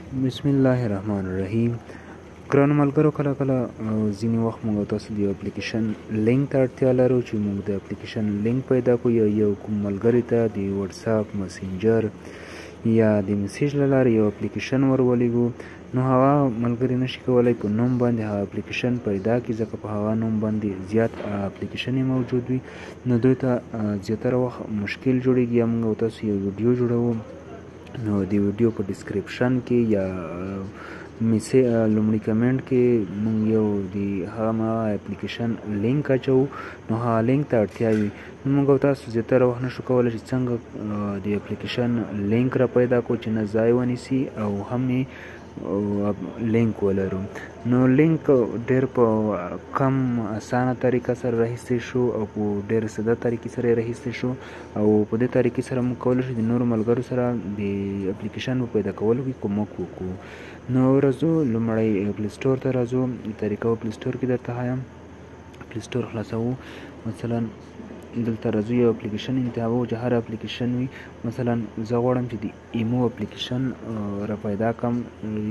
بسم الله الرحمن الرحیم. ګرانو ملګرو، کله کله ځینې وخت موږ تاسو د یو اپلیکیشن لینک ته اړتیا لرو چې موږ د اپلیکیشن لینک پیدا کړو، یا یو کوم ملګري ته د واتساپ، مسنجر یا د میسج له لارې یو اپلیکیشن ور ولیږو، نو هغه ملګري نشي کولی په نوم باندې هغه اپلیکیشن پیدا کړي، ځکه په هغه نوم باندې زیات اپلیکیشن موجود وي، نو دوی ته زیاتره وخت مشکل جوړیږي. یا موږ تاسو یو ویډیو جوړوو، نو د ویډیو په description کې یا میسج لومړي کمنټ کې موږ یو د هغه اپلیکیشن لینک اچوو، نو هغه لینک ته اړتیا وي. نو موږ تاسو زیاتره وخت نشو کولی چې څنګه د اپلیکیشن لینک را پیدا کړو چې نه ځای ونیسي او هم یې لینک ولرو. نو لینک ډیر په کم اسانه طریقه سره راهیستی شو او په ډیر ساده طریقې سره راهیستی شو، او په دې طریقې سره موږ کولی شو د نورو ملګرو سره د اپلیکیشن په پیدا کولو کې کومک وکړو. نو راځو لومړی Play Store ته راځو، طریقه په Play Store کې درته ښایم. Play Store خلاصوو، مثلا دلته راځو یو اپلیکیشن انتخابوو چې هر اپلیکیشن وي. مثلا زه غواړم چې د ایمو اپلیکیشن را پیدا کړم.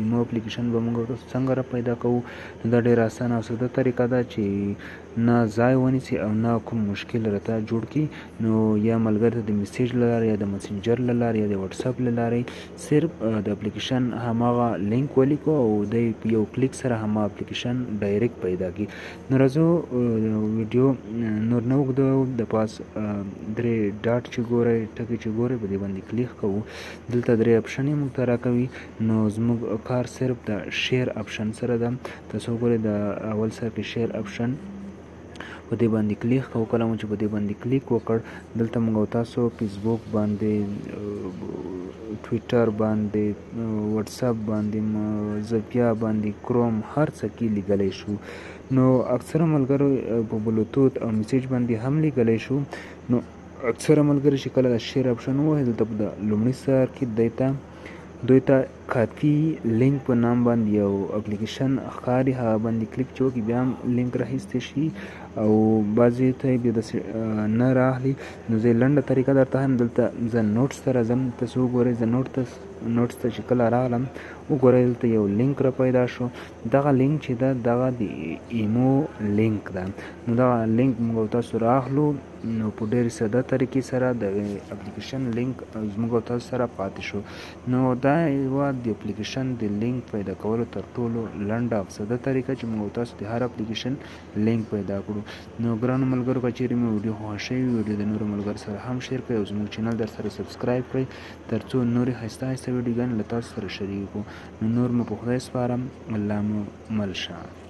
ایمو اپلیکیشن به موږ تاسو څنګه را پیدا کوو؟ نو دا ډېره اسانه او ساده طریقه ده چې نه ځای ونیسي او نه کوم مشکل راته جوړ کړي. نو یا ملګري ته د میسج له لارې یا د مسنجر له لارې یا د واتساپ له لارې صرف د اپلیکیشن هماغه لینک ولیکو او دی په یو کلیک سره هماغه اپلیکیشن direct پیدا کړي. نو راځو ویډیو نور نه اوږدوو، د پاس درې dot چې ګورئ، ټکی چې ګورئ، په دې باندې کلیک کوو. دلته درې option یې موږ ته راکوي. نو زموږ کار صرف د share option سره ده. تاسو وګورئ د اول سر کې share option، په دې باندې کلیک کوو. کله مو چې په دې باندې کلیک وکړ، دلته موږ تاسو فیسبوک باندې، ټویټر باندې، واتساپ باندې، زپیا باندې، کروم، هر څه کې لیږلی شو. نو اکثره ملګرو په بلوتوت او میسج باندې هم لیږلی شو. نو اکثره ملګري چې کله د share option ووهي، دلته په لومړي سر کې دوی ته copy link په نام باندې یو اپلیکیشن ښکاري، هغه باندې کلیک چې وکړي بیا هم لینک راخیستی شي، او بعضې ته یې بیا داسې نه راخلي. نو زه یې لنډه طریقه درته ښیم. دلته زه notes ته راځم، تاسو وګورئ زه notes ته چې کله راغلم، وګورئ دلته یو لینک را پیدا شو. دغه لینک چې ده دغه د ایمو لینک ده. نو دغه لینک موږ تاسو راخلو، نو په ډېرې ساده طریقې سره د اپلیکیشن لینک زموږ تاسو سره پاتې شو. نو دا یوه د اپلیکیشن د لینک پیدا کولو تر ټولو لنډه او ساده طریقه چې موږ تاسو د هر اپلیکیشن لینک پیدا کړو. نو ګرانو ملګرو، که چیرې مو ویډیو خوښه شوې وي، ویډیو د نورو ملګرو سره هم share کړئ او زموږ چینل در سره subscribe کړئ تر څو نورې ښایسته ښایسته ویډیوګانې له تاسو سره شریکې کړو. نو نور مو په خدای سپارم، الله مو مل شه.